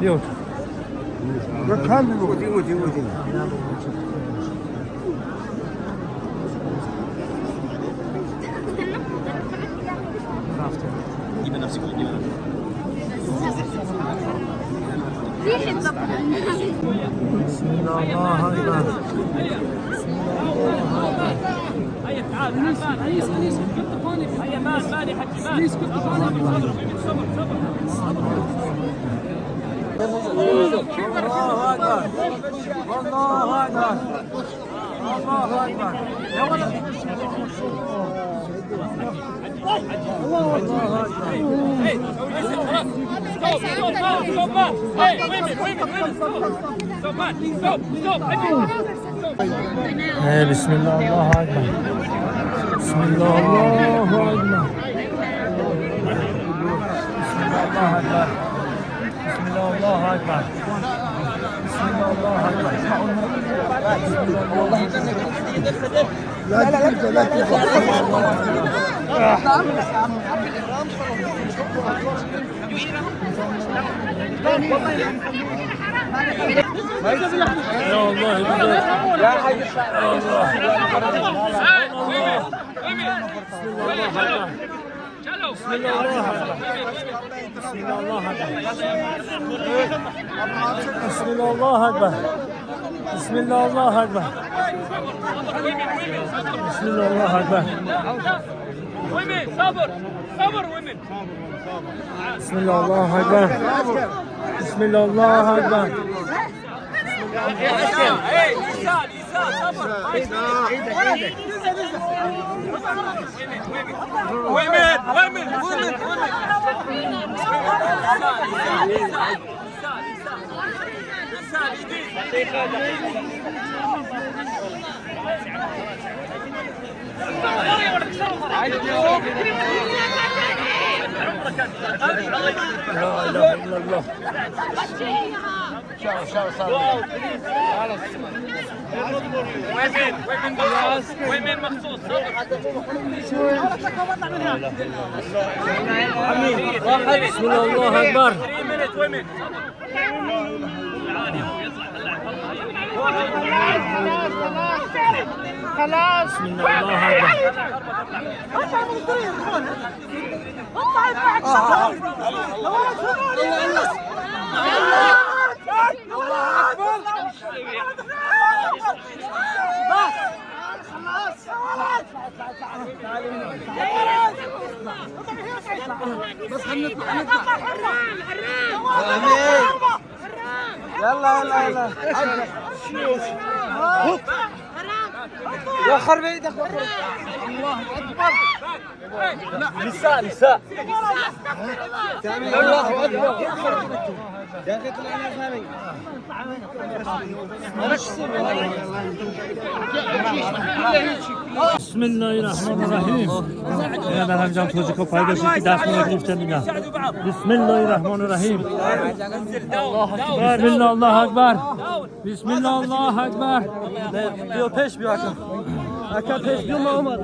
Биё. بسم الله الله اکبر. هيا تعال تعال انيس انيس هيا مال مال يا حجي مال صبر صبر صبر. الله اكبر، الله اكبر، الله اكبر. يا ولد، الله اكبر. Stop stop stop stop. Hey, women, women, women, stop stop man, stop stop. بسم الله الله اکبر. بسم الله الله اکبر. بسم الله الله اکبر. بسم الله الله اکبر. بسم الله الله اکبر. لا لا لا. يا الله. يا حي. بسم الله الله اكبر. بسم الله الله اکبر. بسم الله الله اکبر. بسم الله الله اکبر. بسم الله الله اکبر. Women, صبر صبر women. بسم الله الله اکبر. بسم الله الله اکبر. Hey, نساء نساء، صبر. Women, women, women, women. نساء نساء نساء نساء. لا اله الا الله. Women, women مخصوص، women مخصوص، صبر. بسم الله الله اکبر. 3 minutes women، صبر. بسم الله الله اکبر. اطلع من الطريق، اطلع يدفعك شطر. يا ولد الله اكبر. بس خلاص يا ولد، يا ولد بس خلينا نطلع نطلع. حرام حرام. يلا يلا يلا. يا خرب ايدك. الله اكبر. نساء نساء. الله اكبر يا اخي، طلعنا ثاني. بسم الله الرحمن الرحیم. дар ҳамҷам тоҷико пайдо шуд, ки дастмона гирифта мина. بسم الله الرحمن الرحیم. بسم الله الله اکبر. بسم الله الله اکبر. بیا پیش، بیا اکا، اکا پیش بیا، ما اومد.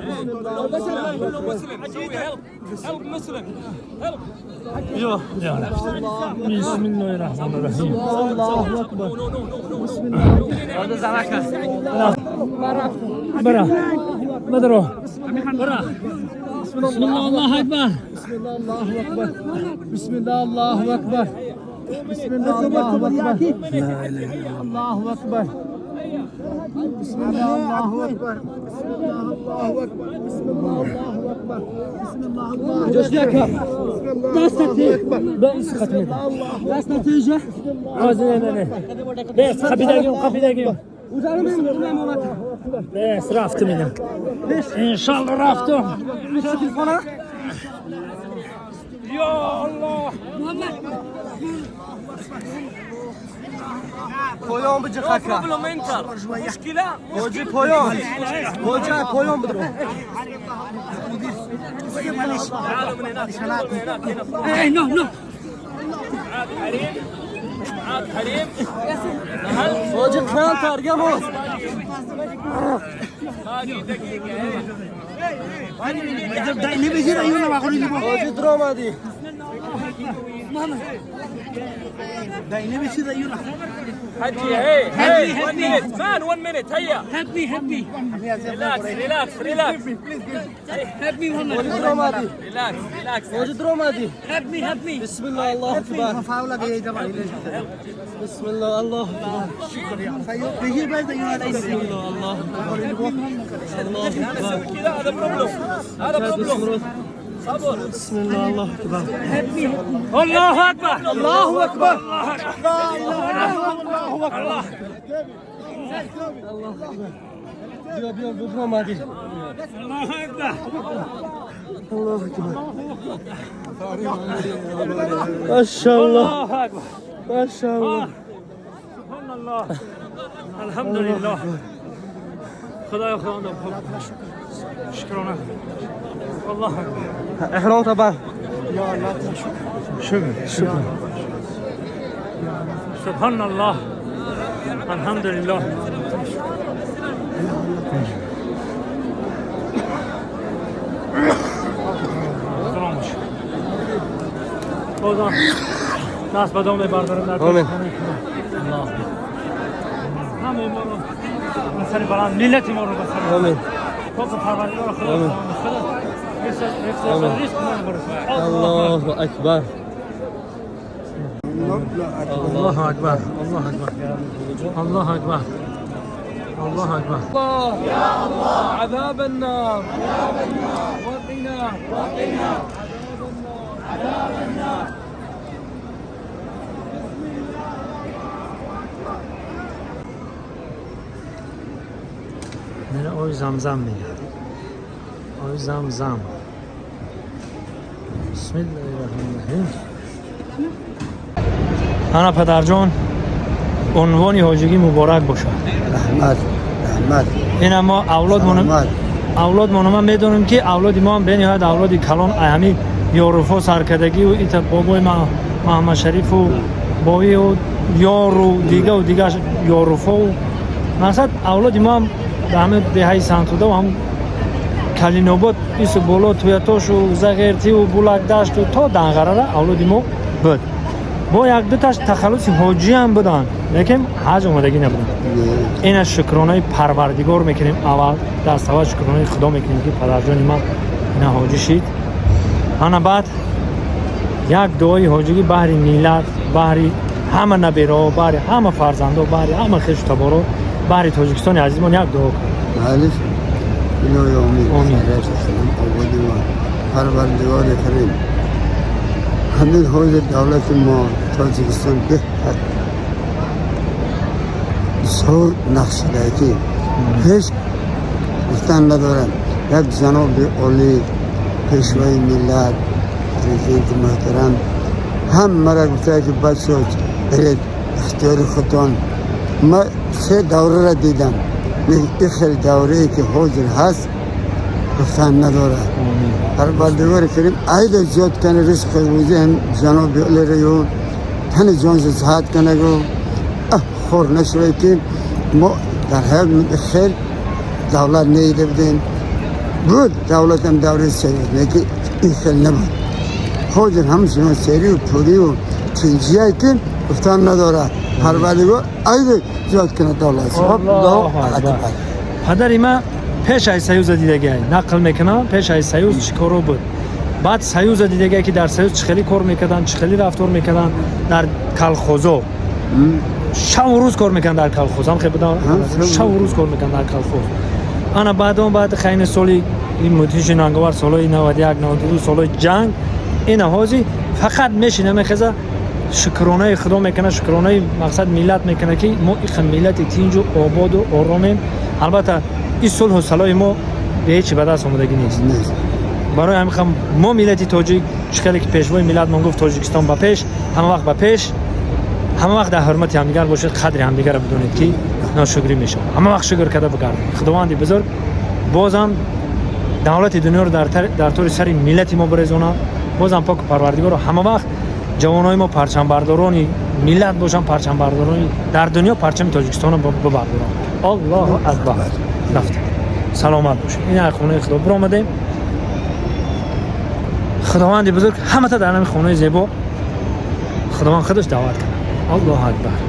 Help help مسلم help. بیا. بسم الله الرحمن الرحیم. الله اکبر. بسم الله. برا بدرو برا. بسم الله الله اکبر. بسم الله الله اکبر. بسم الله الله اکبر. بسم الله الله اکبر. الله اکبر. بسم الله الله اکبر. بسم الله الله اکبر. بسم الله الله اکبر. بسم الله الله اکبر. بس ختمه. بس نتيجه. نه نه نه، بس خپیدگیم خپیدگیم. بس رفتم اینا، انشالله رفتم. یا الله. پایان بجي خاكا. Problem enter مشكلة. وجي پایان، وجي پایان بدرو. تعالوا من هناك، تعالوا من هناك، هنا. ايه no no. معاك حريم، معاك حريم. وجي خان ترجمه. باقي دقيقة. وجي دروما دي. حجي هي هي 1 minute man 1 minute هيا. Help me, help me. Relax, relax, relax. Help me, Muhammad. Relax, relax. Help me, help me. بسم الله الله اكبر. بسم الله الله اكبر. بسم الله الله الله اكبر. كذا هذا problem، هذا problem. صبر. بسم الله الله اكبر. Help me, help me. الله اكبر. الله اكبر. لا اله الا الله. الله اكبر. الله اكبر. بیا بیا ببرامدی. الله اکبر. الله اکبر. ماشاءالله. الله اکبر. ماشاءالله. سبحان الله. الحمدلله. خدایا خداوند شکرانه. الله اکبر. احرام تبع. شکر شکر. سبحان الله. الحمدلله. سلام باشه. بازم دست به دام بردارم در آمین. الله همه ما رو به سر بلند، ملت ما رو به سر آمین. پاک پروردگار خدا آمین. خدا حفظ رزق ما رو برسونه. الله اکبر. الله اکبر. الله اکبر. الله اکبر. الله اکبر. الله عذاب النار وقنا وقنا عذاب النار. من оби замзам мегӯяд, оби замзам. Бисмиллаҳи раҳмони раҳим. Ана падарҷон, унвони ҳоҷигӣ муборак бошад. Раҳмат, раҳмат. Ина мо авлодмон Раҳмат. Авлодмон ман медонем, ки авлоди мо ҳам бениҳоят авлоди калон, ҳами ёруфо саркардагиву ита бобои Маҳаммадшарифу бовию ёру дигаву дига ёруфову мақсад авлоди мо ҳам дар ҳами деҳаи Сантуда ҳам Калинобод ису боло Туятошу Зағертиву Булакдашту то Данғарара авлоди мо буд. Бо як дуташ тахаллуси ҳоҷиам буданд, лекин ҳаҷ омадагӣ набуданд. Ина шукронаи Парвардигор мекунем, аввал даст аввал шукронаи Худо мекунем, ки падарҷони ман ина ҳоҷӣ шид. Ана баъд як дуои ҳоҷигӣ баҳри миллат, баҳри ҳама набераҳо, баҳри ҳама фарзандо, баҳри ҳама хешу таборо, баҳри Тоҷикистони азизмон як дуо кун. Маълиш. Илоҳи омин. Омин. Ободи мо Парвардигори карим. Ҳамин ҳозир давлати мо Тоҷикистон беҳад бисёр нақшидакӣ ҳеҷ гуфтан надорам. Як ҷаноби олӣ, пешвои миллат, президенти муҳтарам ҳаммара гуфта, ки бачо, беред, ихтиёри худтон. Ма се даврара дидам, ин хел даврае ки ҳозир ҳаст, гуфтан надорад. Парвардигори карим айда зиёд кана ризқи рӯзӣ ҳам ҷаноби олираю тани ҷонша сиҳат канагу хор нашавад, ки мо дар ҳаёт хел давлат надида будем. Буд давлатам давраи союз, лекин ин хел набуд. Ҳозир ҳамчунон серию пурию тинҷие, ки гуфтан надорад. Парвардигор айда зиёд кунад давлат. Аллоҳу акбар. Падари ман пеш аз союза дидагиай, нақл мекунам, пеш аз союз чӣ коро буд, баъд союза дидагиай, ки дар союз чӣ хеле кор мекарданд, чӣ хеле рафтор мекарданд. Дар колхозо шаву рӯз кор мекарданд, дар колхоз ҳам хел будан, шаву рӯз кор мекарданд дар колхоз. Ана баъдон баъд хайни соли ин мудҳиши нанговар, солҳои 91, 92, солҳои ҷанг. Ина ҳозир фақат мешина, мехеза, шукронаи Худо мекунад, шукронаи мақсад миллат мекунад, ки мо иқа миллати тинҷу ободу оромем. Албатта, ин сулҳу салоҳи мо бе ҳечи ба даст омадагӣ нест. Барои ҳамин хам мо миллати тоҷик, чӣ хеле ки пешвои миллатмон гуфт, Тоҷикистон ба пеш, ҳама вақт ба пеш. Ҳама вақт дар ҳурмати ҳамдигар бошед, қадри ҳамдигарро бидонед, ки ношукрӣ мешавад. Ҳама вақт шукр карда бигардед. Худованди бузург бозам давлати дунёро дар тори сари миллати мо бирезонад. Бозам поку Парвардигоро ҳама вақт ҷавонои мо парчамбардорони миллат бошанд, парчамбардорони дар дунё парчами Тоҷикистонро бибардоранд. Аллоҳу акбар. Рафта саломат бошед. Ин аз хонаи Худо биромадем. Худованди бузург ҳамата дар ҳамин хонаи зебо, Худованд худаш даъват кунад. Аллоҳу акбар.